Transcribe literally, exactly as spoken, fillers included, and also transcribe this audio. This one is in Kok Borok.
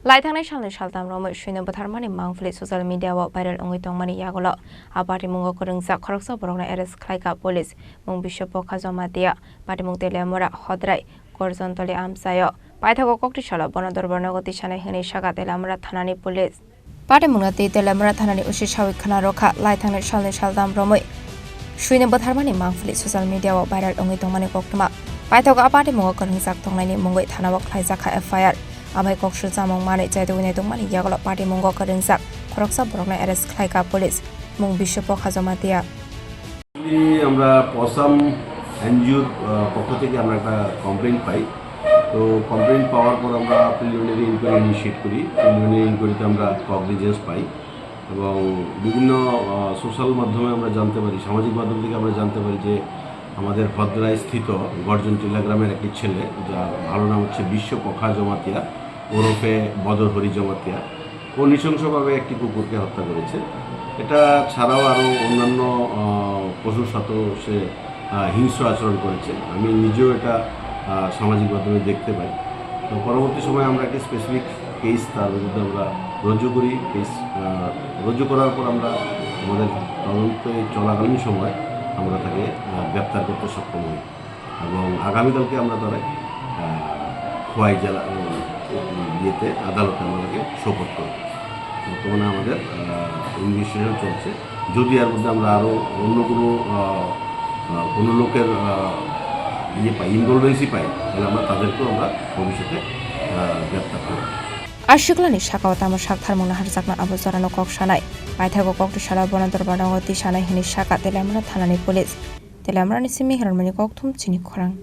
Lai thangnai salni saltam romwi swino bwtharmani mangpili social media o viral wngwi tongmani yagulo a patimungo kwrwngjak khoroksa borokno arrest khlaikha police, mung Biswapokha Jamatia. Patimung Teliamura Hodrai Gorjontoli amchaio. Paithago kokti salo bono dorbar nogo tisanai hwnwi sakha Teliamura thanani police. Patimungno tei Teliamura thanani O C sawi khna rwkha lai thangnai salni saltam romwi swino bwtharmani mangpili social media o viral wngwi tongmani koktwma. Paithago a patimungo kwrwngjak tongnaini mungwi thanao khlaijakha F I R. Amai kok swijamung manwi chaitugwi naitungmani yagulo patimungo kwrwngjak khoroksa borokno arrest khlaikha police, mung Biswapokha Jamatia. Actually, আমরা পসাম এনজিওর আহ, পক্ষ থেকে আমরা একটা কমপ্লেইন্ট পাই। তো কমপ্লেইন্ট পাওয়ার পর আমরা প্রিলিমিনারি ইনকোয়ারি ইনিশিয়েট করি। প্রিলিমিনারি ইনকোয়ারিতে আমরা কগনিজেন্স পাই এবং বিভিন্ন সোশ্যাল মাধ্যমে আমরা জানতে পারি, সামাজিক মাধ্যম থেকে আমরা জানতে পারি যে আমাদের ভদ্রায় স্থিত গর্জন টিলা গ্রামের একটি ছেলে, যার ভালো নাম হচ্ছে বিশ্বপোখা জমাতিয়া, ওরফে বদর হরি জমাতিয়া। ও নৃশংসভাবে একটি কুকুরকে হত্যা করেছে। এটা ছাড়াও আরও অন্যান্য আহ, পশুর সাথেও সে আহ, হিংস্র আচরণ করেছে। আমি নিজেও এটা আহ, সামাজিক মাধ্যমে দেখতে পাই। তো পরবর্তী সময়ে আমরা একটি স্পেসিফিক কেস তার বিরুদ্ধে আমরা রুজু করি। কেস আহ, রুজু করার পর আমরা আমাদের তদন্ত চলাকালীন সময় আমরা তাকে আহ, গ্রেপ্তার করতে সক্ষম হই এবং আগামীকালকে আমরা তারা আহ, খোয়াই জেলা আহ, ইয়েতে আদালতে আমরা তাকে সোপর্দ করব। বর্তমানে আমাদের ইনভেস্টিগেশন চলছে। যদি এর মধ্যে আমরা আরও অন্য কোনো আহ, আহ, কোনো লোকের আহ, ইয়ে পাই, ইনভলভেন্সি পাই, তাহলে আমরা তাদেরকেও আমরা ভবিষ্যতে আহ, গ্রেপ্তার করব। Aswk lani sakao tamo sak tharmung naharjakno abo jorano kok sanai. Paithago kokti salo bono dorbar nogo tisanai hwnwi sakha Teliamura thanani police. Teliamurani simi Hiranmani Kokthum chini khorang.